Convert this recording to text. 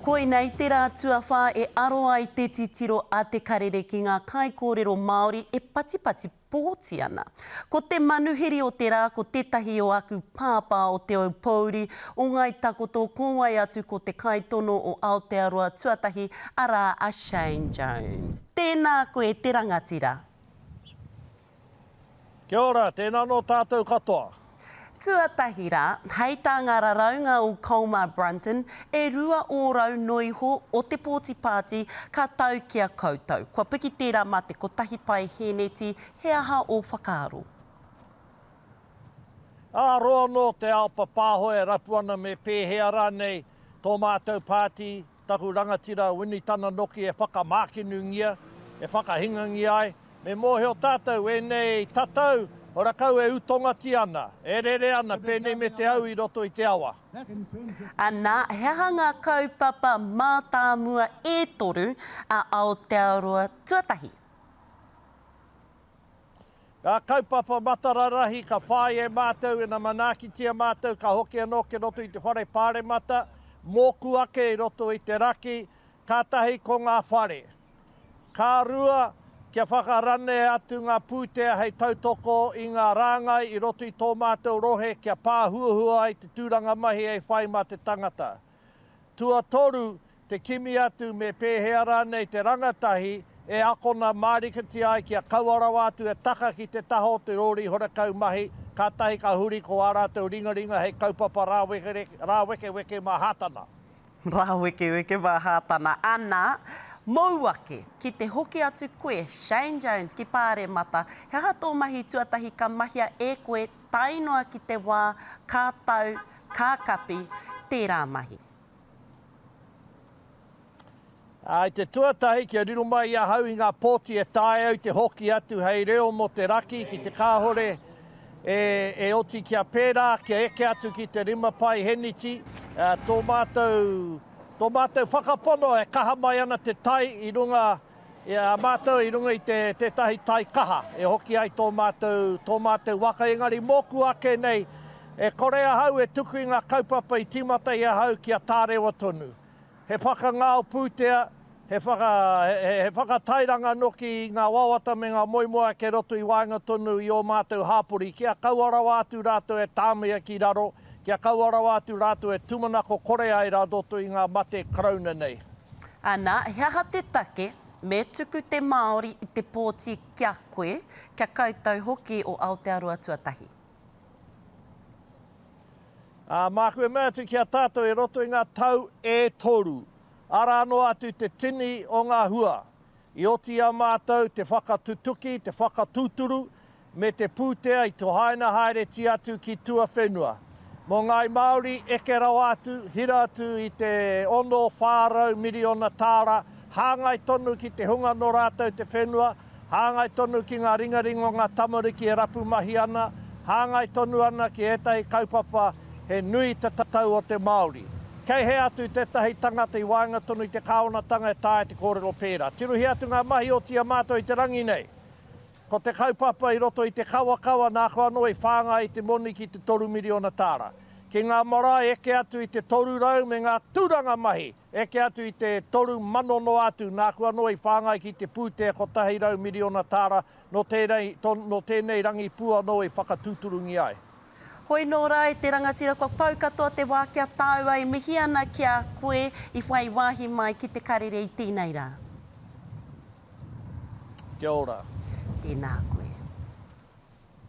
Koinei te rā tuawhā e aro ai te titiro a Te Karere ki ngā kaikōrero Māori e patipati pōti ana. Ko te manuhiri o te rā ko tētahi o aku pāpā o Te Aupōuri, o Ngāi Takoto, ko wai atu ko te kaitono o Aotearoa tuatahi, arā a Shane Jones. Tēnā koe te rangatira! Kia ora, tēnā anō tātou katoa. Tuatahi rā, hei tā ngā raraunga o Colmar Brunton, e 2% noiho o te pōti pāti ka tau ki a koutou. Kua piki tērā mā te kotahi paehēneti, he aha ō whakaaro? Ā, roa anō te ao papāho e rapu ana me pēhea rānei tō mātou pāti Taku rangatira Winitana noki e whakamākinungia, e whakahingangia ai, me mōhio tātou ēnei tatau horakau e utongati ana, e rere ana pēnei me te au i roto i te awa. Ana, he aha ngā kaupapa mātāmua e toru a Aotearoa Tuatahi? Ngā kaupapa matararahi ka whāia e mātou ina manaakitia mātou ka hoki anō ki roto i te whare pāremata, mōku ake i roto i te raki, kātahi ko ngā whare. Ka rua, kia whakaranea atu ngā pūtea hei tautoko i ngā rāngai i roto i tō mātou rohe kia pāhuahua ai te tūranga mahi hei whai mā te tangata. Tuatoru, te kimi atu me pēhea rānei te rangatahi e akona mārikatia ai kia kaua rawa atu e taka ki te taha o te rōri horakau mahi, kātahi ka huri ko ā rātou ringaringa hei kaupapa rāwekeweke mā Hātana. Rāwekeweke mā Hātana, ana, mōu ake, ki te hoki atu koe, Shane Jones, ki Pāremata, he aha tō mahi tuatahi ka mahia e koe tae noa ki te wā ka tau, ka kapi tērā mahi. Ā, i te tuatahi kia riro mai i ahau i ngā pōti e taea au te hoki atu hei reo mō te raki ki te kāhore e, e oti kia pērā, kia eke atu ki te rima paeheniti, ā, tō mātou, tō mātou whakapono e kaha mai ana te tai i runga i a mātou i runga i te, tētahi tai kaha e hoki ai tō mātou, tō mātou waka. Engari mōku ake nei, e kore ahau e tuku i ngā kaupapa i tīmata i ahau kia tārewa tonu. He whakangao pūtea, he whaka, he, he whakatairanga noki i ngā wawata me ngā moemoeā kei roto i waenga tonu i ō mātou hāpori, kia kaua rawa atu rātou e tāmia ki raro, kia kaua rawa atu rātou e tūmanako kore ai rā roto i ngā mate Karauna nei. Ana, he aha te take me tuku te Māori i te pōti ki a koe, kia koutou hoki o Aotearoa Tuatahi? Ā, māku e mea atu ki a tātou i roto i ngā tau e toru, arā noa atu te tini o ngā hua. I oti i a mātou te whakatutuki, te whakatūturu, me te pūtea i tohaina haeretia atu ki tuawhenua. Mō Ngāi Māori, eke rawa atu, hira atu i te 600 miriona tāra, hāngai tonu ki te hunga nō rātou te whenua, hāngai tonu ki ngā ringaringa o ngā tamariki e rapu mahi ana, hāngai tonu ana ki ētahi kaupapa he nui te tatau o te Māori. Kei hea atu tētahi tangata i waenga tonu i te kāwanatanga e taea te kōrero pērā. Tirohia atu ngā mahi oti a mātou i te rangi nei. Ko te kaupapa i roto i te kawakawa nāku anō i whāngai i te moni ki te toru miriona tāra. Ki ngā marae eke atu i te 300 me ngā tūranga mahi eke atu i te 3000 noa atu nāku anō i whāngai ki te pūtea 100 miriona tāra nō tēnei, nō tēnei rangi pū anō i whakatūturungia ai. Hoi nō rā e te rangatira kua pau katoa te wā ki a tāua e mihi ana ki a koe i whai wāhi mai ki te karere i tēnei rā. Kia ora. Tēnā koe.